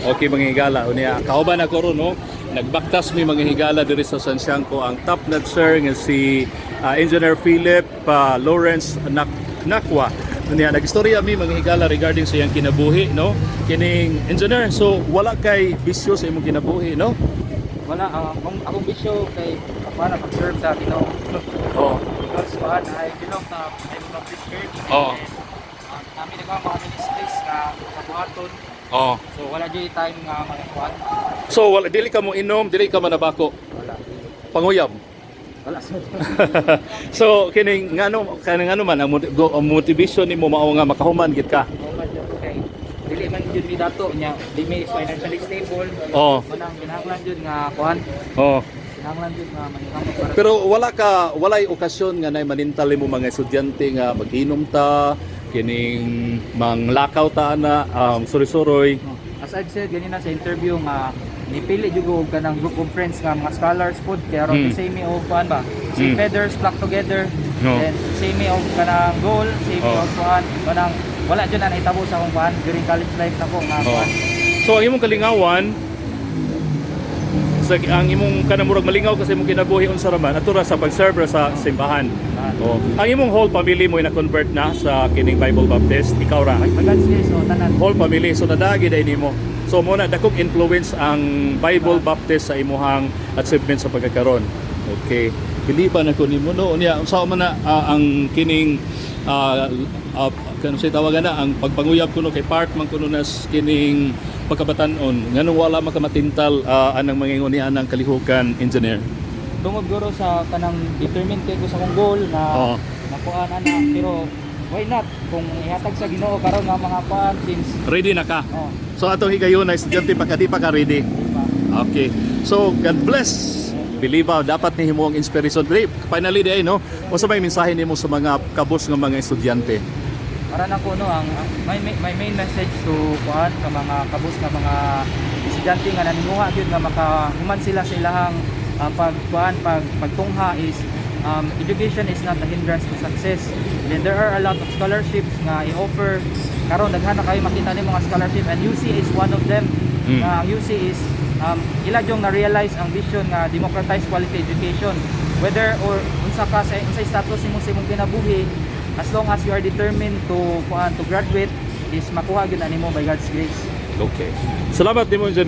Okay, mga higala, unya kauban ako ron, no. Nagbaktas mi, mga higala, diri sa Sanciangko ang top notcher nga si Engineer Philip Lawrence Nakwa. Unya nagstorya mi, mga higala, regarding sa iyang kinabuhi, no. Kining engineer, so wala kay bisyo sa imong kinabuhi, no? Wala, ang akong bisyo kay para mag-serve sa Ginoo. Because kuan, I belong to Bible Baptist Church. And kami nagawa mga ministries nga kabuhaton. So wala jud time nga mga kuan. So wala, dili ka mo inom, dili ka manabako? Wala. Panguyab? Wala sad. So kining ngano, kaning ano man ang ang motivation nimo mao nga makahuman gid ka? Mao man jud kay dili man jud mi dato nya, di mi financially stable. Manang kinahanglan jud nga kuan, kinahanglan jud nga maningkamot para Pero wala ka, walay okasyon nga nay manintal mo mga estudyante nga mag-inom ta, kining manglakaw ta na suroy-suroy? No. As I've said ganina sa interview nga nipili jud ko og kanang group of friends nga mga scholars pod kaya ron same mi og kuan ba, same feathers flock together. No. Then same mi og kanang goal, same mi og kuan, kanang wala jud na nahitabo sa akong kuan during college life nako nga kuan. So ang imong kalingawan sa ang imong kanang murag malingaw kasi imong kinabuhi, unsa ra man ato ra sa pag-serve ra sa simbahan? Oh. Ang imong whole family mo na convert na sa kining Bible Baptist, ikaw ra? By God's grace, oh, tanan. Whole family, so nadagi day nimo. So mo na dakong influence ang Bible Baptist sa imuhang achievement sa pagkakaron. Okay, pilipan ako nimo, no. Unya unsa man na ang kining kano say tawagan na ang pagpanguyab kuno kay part man kuno nas kining pagkabatanon, nganong wala makamatintal anang mga ingon niya anang kalihukan, Engineer? Tungod guro sa kanang determined kay ko sa akong goal na makuan ana, pero why not kung ihatag sa Ginoo karon nga mga kuan since Ready na ka? Oh. So atong higayon na estudyante pa ka, di pa ka ready? Di pa. Okay. So, God bless. Biliba, dapat nihimo ang inspiration. Dili, finally di ay, no? Unsa may mensahe nimo sa mga kabus nga mga estudyante? Para nako, no, ang my main message to kuan sa mga kabus nga mga estudyante nga naninguha gyud nga makahuman sila sa ilahang pag kuan, pagtungha is education is not a hindrance to success. Then there are a lot of scholarships nga i-offer karon. Daghan na kayo makita ni mga scholarship and UC is one of them. Nga ang UC is ila yung na-realize ang vision nga democratize quality education, whether or unsa ka sa unsay status nimo sa imong kinabuhi, as long as you are determined to kuan, to graduate, is makuha gyud na nimo by God's grace. Okay. Salamat nimo, Engineer.